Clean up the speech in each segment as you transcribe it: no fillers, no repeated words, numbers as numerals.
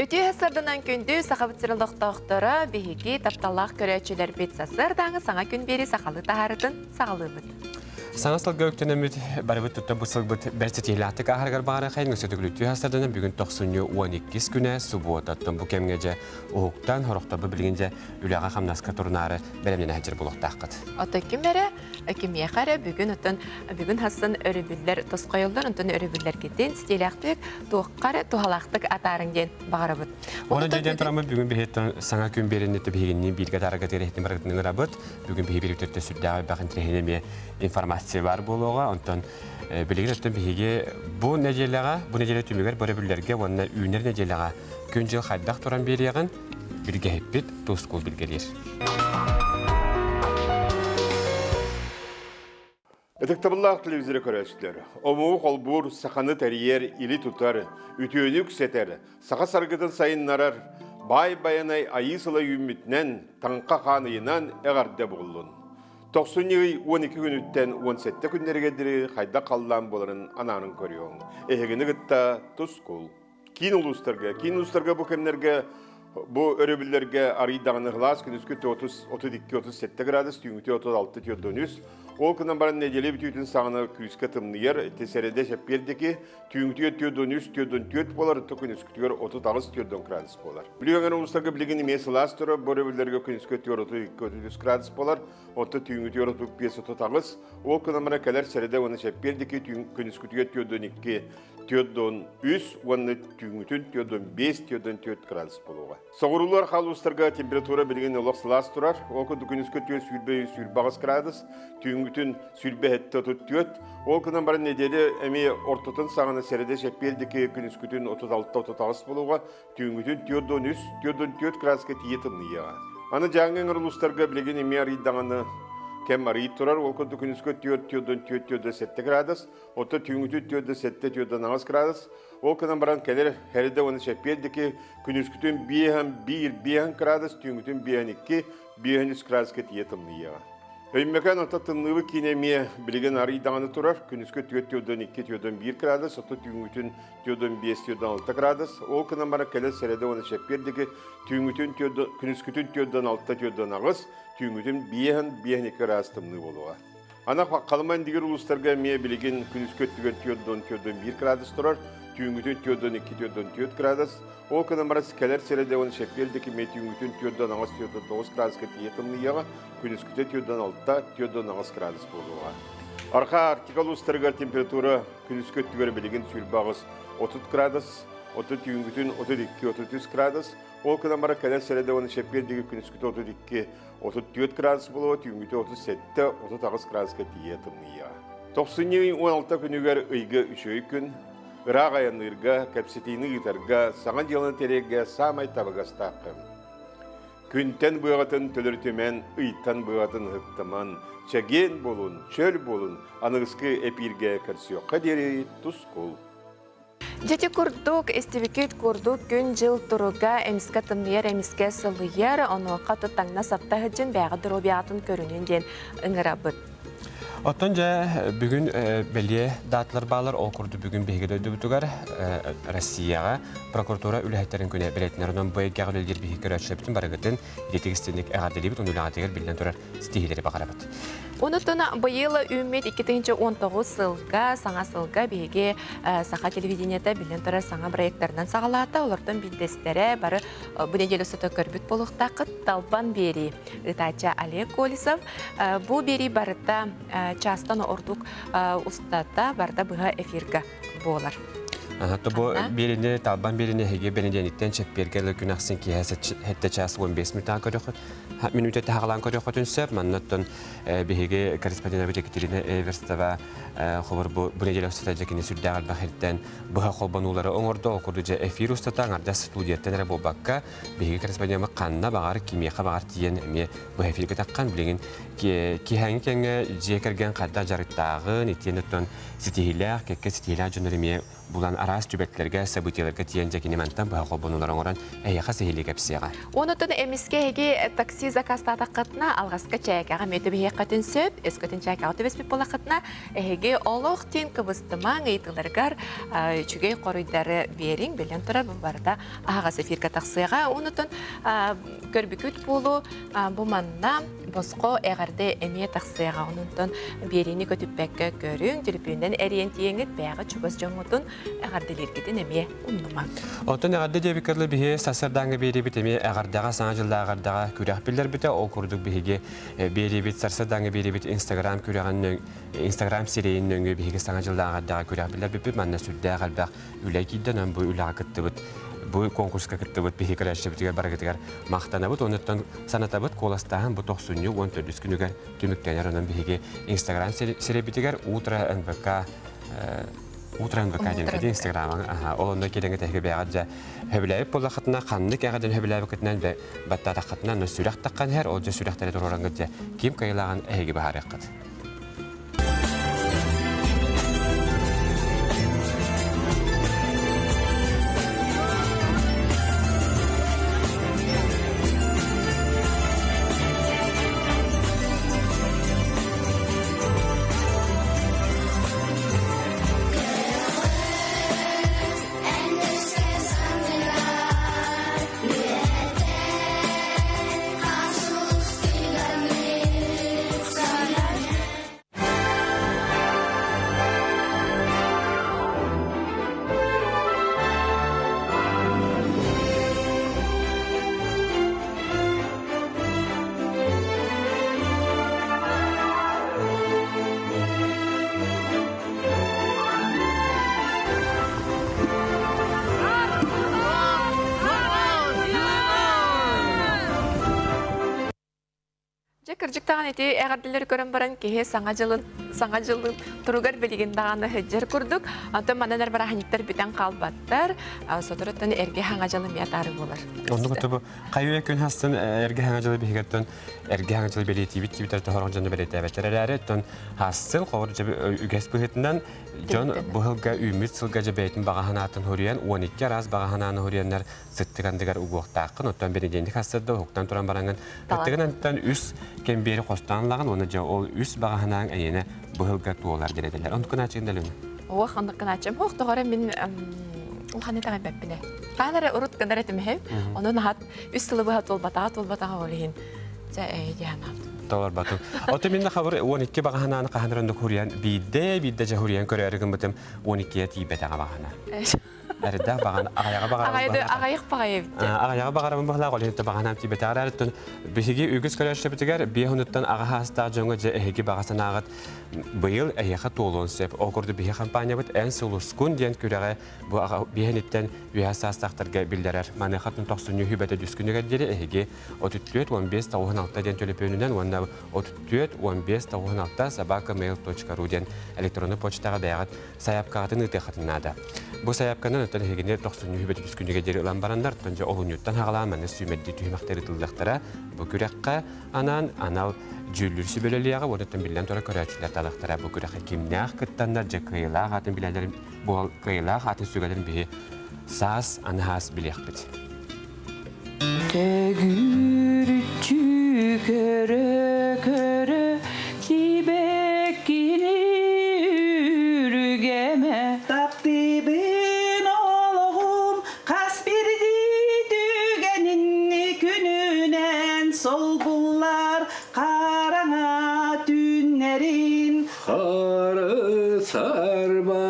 Үтүө сарданан күндү сахабыт сирин олохтоохторо биһиги тапталлаах көрөөччүлэрбит сарсыардааҥы саҥа күн биэри сахалыы таһаарытын саҕалыыбыт. Саҥа сылга үктэнэммит барыбыт тутта бу сылбыт бэрт ситиһиилээхтик ааһарыгар баҕарахайын өссө төгүл үтүө сарданан бүгүн тохсунньу 12 күнэ субуотаттан бу кэмҥэ дьэ уһуктан хорохторбу билигин дьэ үлэҕэ-хамнаска турунаары бэлэмнэнэ сылдьар буолуохтааххыт. Ото ким эрэ кимиэхэ эрэ бүгүн оттон бүгүн хассын өрөбүллэр тосхойоллор, онтон өрөбүллэргитин ситиилээхтик туохха эрэ туһалаахтык атаарыҥ диэн баҕарабыт. Оны дьэ тураммыт бүгүн биһиттэн саҥа күн биэриннитэ биһигинни бииргэ атаарарга тирэһитин барытын ыҥырабыт. Бүгүн биһи бириктөртө сүрдээх элбэх интэриэһинэй эмиэ информация баар буолуоҕа. Онтон билигин өттөн биһиги бу нэдиэлэҕэ, бу нэдиэлэ түмүгэр бөрөбүллэргэ уонна үүнэр нэдиэлэҕэ күн-дьыл хайдах туран биэриэҕин билгэһиппит тускул билгэлиир. Ытыктабыллаах телевизоры көрөөччүлэр, омугу холбуур, саханы тэрийэр, или тутар, үтүөнү үксэтэр, саха саргытын сайыннарар баай байанай айыы сыла үүммүтүнэн, таҥха хаан ыйынан эҕэрдэ буоллун. Тохсунньу ый 12 күнүттэн 17 күннэригэр диэри хайдах халлаан буоларын анаанын көрүөҥ. Эһигини кытта тускул. Киин улуустарга, киин улуустарга бу кэмнэргэ бу өрөбүллэргэ арыйдаҕына кылаас күнүскү 32-37 градус, түүҥҥүтү 36-43. Ол гынан баран нэдиэлэ бүтүүтүн саҕана күүскэ тымныйар, ити сэрэдэ сэппиэрдики түүҥҥүтүгэр 43-44 буолар, отто күнүскүтүгэр 38-40 градус буолар. Бүлүү эҥэр улуустарга билигин эмиэ сылаас турар, бу өрөбүллэргэ күнүскү 32-33 градус буолар, отто түүҥҥүтүгэр 35-38. Ол гынан баран кэлэр сэрэдэ уонна сэппиэрдики күнүскүтүгэр 42 43 уонна түүҥҥүтүн 45 44 градус буолуоҕа. Соҕуруулар хаалуустарга температура билигин олох сылаас турар. Ол курдук күнүскү 428 градус, түүҥҥүтүн 27-34. Ол гынан баран нэдиэлэ эмиэ ортотун саҕана сэрэдэ сэппиэрдики күнүскүтүн 36-38 буолуоҕа, түүҥҥүтүн 43 44 градуска тиийэ тымныйыаҕа. Аны Дьааҥы эҥэр улуустарга билигин эмиэ арыйдаҕына кэм арыйып турар. Ол курдук күнүскү 4 4 7 градус, Оттон түүҥҥүтүн 4-7-4 градус. Ол гынан баран кэлэр хэридэ уонна чэппиэр диэки күнүскүтүн 5-1 градус, түүҥҥүтүн 5-2, 5-3 градуска тиийэ тымныйыаҕа. Өймөкөөн оттон тымныыбыт киинэ эмиэ билигин арый даҕаны турар. Күнүскү 4-2-4-1 градус, оттон түүҥҥүтүн 4-5-4-6 градус. Ол гынан баран кэлэр сэрэдэ уонна чэппиэр диэки түүҥҥүтүн күнүскүтүн 4-6-4-8, түүҥҥүтүн 5-5-2 градус тымныы буолуоҕа. Аны Халыма Индигир улуустарга эмиэ билигин күнүскү өттүгэр 44,1 градус турар, түүҥҥүтүн 42-44 градус. Ол гынан баран кэлэр сирэдэ уонна чэппиэр диэки эмиэ түүҥҥүтүн 48-49 градуска тиийэ тымныйыаҕа, күнүскүтэ 46-48 градус буолуоҕа. Арҕаа Арктика улуустарыгар температура күнүскү өттүгэр билигин 28-30 градус, оту түүҥҥүтүн 32-33 градус. Ол гынан баран кэлэр сирэдэ уонна чэппиэр диэки күнүскүтэ 32 34 градус буолуо, түүҥҥүтэ 37, 38 градуска тиийэ тымныйыаҕа. Тохсунньу ый 16 күнүгэр ыйга үчүгэй күн, ыраах айанныырга, кэпсэтиини ыытарга, саҥа дьыаланы тэрийэргэ саамай табыгастаах кэм. Күнтэн быаҕытын төлөрүтүмэн, ыйтан быаҕытын ыһыктыман, чэгиэн буолун, чөл буолун, аныгыскы эпииргэ көрсүөххэ диэри тускул. Дьити курдук, истибикит курдук күн-дьыл туруга эмискэ тымныйар, эмискэ сылыйар, онуоха таҥна-сапта сылдьан бэйэҕит доруобуйаҕытын көрүнүн диэн ыҥырабыт. Оттон дьэ бүгүн бэлиэ дааталар баалар. Ол курдук бүгүн биһиги дойдубутугар Россияҕа прокуратура үлэһиттэрин күнэ бэлиэтэнэр. Онон бу эйгэҕэ үлэлиир биһиги көрөөччүлэрбитин барыгытын ититик истиҥник эҕэрдэлиибит. Уонна үлэҕитигэр биллэн турар ситиһиилэри баҕарабыт. Онутун быйыл үүммүт 2019 сылга, саҥа сылга биһиги саха телевидениета биллэн турар саҥа проекттарынан саҕалаата. Олортон биирдэстэрэ бары бу неделя устата көрбүт буолуохтааххыт Талбан биэрии ыытааччы Олег Колесов. Бу биэрии барыта чаастан ордук устата барыта быһа эфирга буолар. То бу биэрини Талбан биэрини эһиги бэнидиэнниктэн чэппиэргэ күн ахсын киэһэ 7 час 15 мүнүүтэ көрөхөт мүнүүтэ таһаҕалаан көрүөххүтүн сөп. Манна оттон биһиги корреспондентабыт Екатерина Эверстова хобор бу бу неделя устата дьэ кини сүрдээх элбэх иртэн быһа холбонуулары оҥордо. Ол курдук дьэ эфир устата аҥардас студияттан эрэ буолбакка биһиги корреспондентабыт ханна баҕар кимиэхэ баҕар тиийэн эмиэ быһа эфиргэ таххан билигин киэһээҥҥи кэмҥэ дьиэ кэргэн хайдах дьарыктааҕын итиэн оттон ситиһиилээх кэккэ ситиһиилээх дьоннор эмиэ булан араас түбэлтэлэргэ, событиеларга тиийэн дьэ кини мантан быһа холбонуулар оҥорон эһиэхэ сиһилии кэпсиэҕэ. Онутун эмискэ эһиги такси заказтаатаххытына алҕаска чээкэҕэ эмиэ түбэһиэххитин сөп. Өскөтүн чээкэҕэ түбэспит буоллаххытына эһиги олох диэн кыбыстымаҥ ыйытыыларыгар үчүгэй хоруйдары биэриҥ. Биллэн турар, бу барыта аһаҕас эфиргэ тахсыаҕа. Онутун көрбүкүт буолу бу манна босхо эҕэрдэ эмиэ тахсыаҕа. Онон биэриини көтүппэккэ көрүҥ, төлөпүөнүнэн эрийэн тиийэҥҥит бэйэҕит чугас дьоҥҥутун эҕэрдэлииргитин эмиэ умнумаҥ. Оттон эҕэрдэ диэбиккэ биһи сарсыардааҥҥы биэриибит эмиэ эҕэрдэҕэ Саҥа дьыллааҕы эҕэрдэҕэ күрэх биллэрбитэ. Ол курдук биһиги биэриибит сарсыардааҥҥы биэриибит Инстаграм күрэҕин Инстаграм сирэйин нөҥүө биһиги Саҥа дьыллааҕы эҕэрдэҕэ күрэх биллэрбиппит. Манна сүрдээх элбэх үлэ киирдэ, онон бу үлэҕэ кыттыбыт бу конкурска кыттыбыт биһиги көрөөччүбүтүгэр барыгытыгар махтанабыт. Онуттан санатабыт куоластааһын бу тохсунньу 14 күнүгэр түмүктэнэр. Онон биһиги Инстаграм сирэйбитигэр Утро НВК Утро НВК диэн Инстаграмҥа аха ол онно киирэҥҥэ тэһиги бэйэҕит дьэ хөбүлээбит буоллаххытына ханнык эҕэрдэн хөбүлээбиккитинэн баттаатаххытына но сүрэх таххан иһэр ол дьэ сүрэхтэри туруораҥҥыт дьэ ким кыайыылааҕын эһиги быһаарыаххыт. Дьэ, кырдьык даҕаны ити эҕэрдэлэри көрөн баран киһи саҥа дьылын саҥа дьылын туругар билигин даҕаны сылдьар курдук. Онтон манан эр бырааһынньыктар бүтэн хаалбаттар. Соторуттан эргэ саҥа дьыл эмиэ атаары буолар. Оннук тобу хайы күн хастын эргэ саҥа дьылы биһигэртэн эргэ саҥа дьылы бэлиэтиибит тиибитэр тоһорох дьону бэлиэтээбэттэр эрээри оттон хастын ховор үгэс быһыытынан дьон бу сылга үүммүт сылга дьэ бэйэтин баҕа санаатын хоруйан 12 араас баҕа санааны хоруйаннар сыттык андыгар угуохтааххын оттон бэнидиэнньик хастырда уһуктан туран бараҥын ыттыгын антан үс кэмбиэри хостоон ылаҕын уонна дьэ ол үс баҕа санааҥ эйиэнэ бу сылга туолар диэн этэллэр оннуккунааччыгын да Лена Уох оннуккунааччым уох тоҕо мин улаханы итэҕэйбэппин ээ хаан эрэ урут гынар этим иһим онон аһат үс сылы быһа туолбатаҕа туолбатаҕа ол иһин дьэ ээ диэн Толорбатым. Ото мин хабыр 12 баҕа санааны хаһан эрэ оннук хуруйан биирдэ биирдэ дьэ хуруйан көрөөрү гыммытым 12-ге тиийбэтэҕэ баҕана. Эрдээх баҕана аҕайаҕа баҕарабын. Аҕайах баҕайы эбит. Аҕайаҕа баҕарабын баҕалаах ол иһин баҕанаам тиийбэтэҕэр эрээриттэн биһиги үгүс көрөөччүбүтүгэр биэс хонуттан аҕа саастаах дьоҥҥо дьэ эһиги баҕа санааҕыт быйыл эһиэхэ туолуон сөп. Ол курдук биһи хампаанньабыт Эн сулускун диэн күрэҕи бу биэһиниттэн үөһэ саастаахтарга биллэрэр. Маныаха тохсунньу хүбэтэ дүскүнүгэр диэри эһиги 34 15 96 диэн төлөпүөнүнэн уонна 34 15 96 собакamail.ru диэн электронный почтаҕа бэйэҕит сайаапкаҕытын ыытыаххытын наада. Бу сайаапканан оттон эһигини тохсунньу хүбэтэ күнүгэ диэри ылан бараннар, оттон дьэ олунньуттан хаҕалаан манна сүүмэрдии түһүмэхтэр ыытыллыахтара. Бу күрэххэ анаан анал дьүүллүүр сүбэлэлиэҕэ уонна биллэн турар көрөөччүлэр талахтара бу күрэххэ кимнээх кыттаннар дьэ кыайыылаах аатын билэлэрин буол кыайыылаах аатын сүгэлэрин биһи саас анаһаас билиэхпит. Төгүрүччү көрө-көрө сибэккини үргэмэ Таптыыбын олоҕум хас биирдии түгэнин күнүнэн солбуллар хараҥа түүннэрин Хары сарба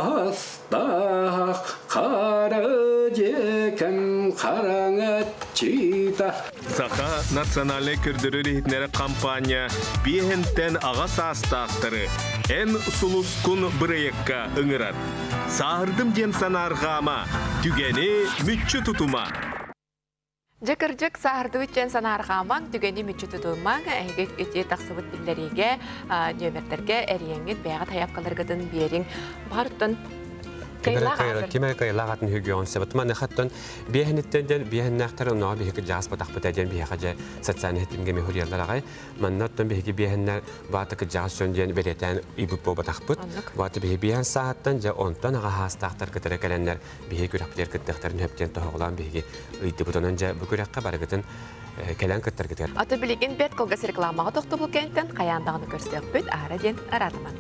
хастаах хары дьиэкэм хараҥаччыта Саха национальнай көрдөрөр-иһитиннэрэр компания биэһинтэн аҕа саастаахтары «Эн сулускун» бырайыакка ыҥырар. Сааһырдым диэн санаарҕаама, түгэни мүччү тутума. Дьэ кырдьык сааһырдыбыт диэн санаарҕаамаҥ, түгэни мүччү тутумаҥ, эһиги ити тахсыбыт биллэриигэ, нүөмэрдэргэ эрийэҥҥит бэйэҕит хайаапкаларгытын биэриҥ. Баҕар оттон. Ким эрэ кыайылаах атын үһүгүөҕүн сөп. Маныхаттан биэһиниттэн диэн биэһиннээхтэр онноҕо биһиги кырдьаҕас батахпыта диэн биһиэхэ дьэ социальный ситимҥэ мехуриялар аҕай. Манна оттон биһиги биэһиннэр баата кырдьаҕас дьон диэн бэлиэтээн ыйбыт буолбатахпыт. Баата биһи биэһин сааһыттан дьэ онтон аҕа хаастаахтар кытары кэлэннэр биһиги күрэхпитигэр кыттыахтарын сөп диэн тоһоҕолоон биһиги ыйдыбыт. Онон дьэ бу күрэххэ барыгытын кэлэн кыттаргытыгар. Аты билигин бэрт кылгас рекламаҕа тохтобул кэнниттэн хайаан даҕаны көрсүөхпүт аара диэн араатыман.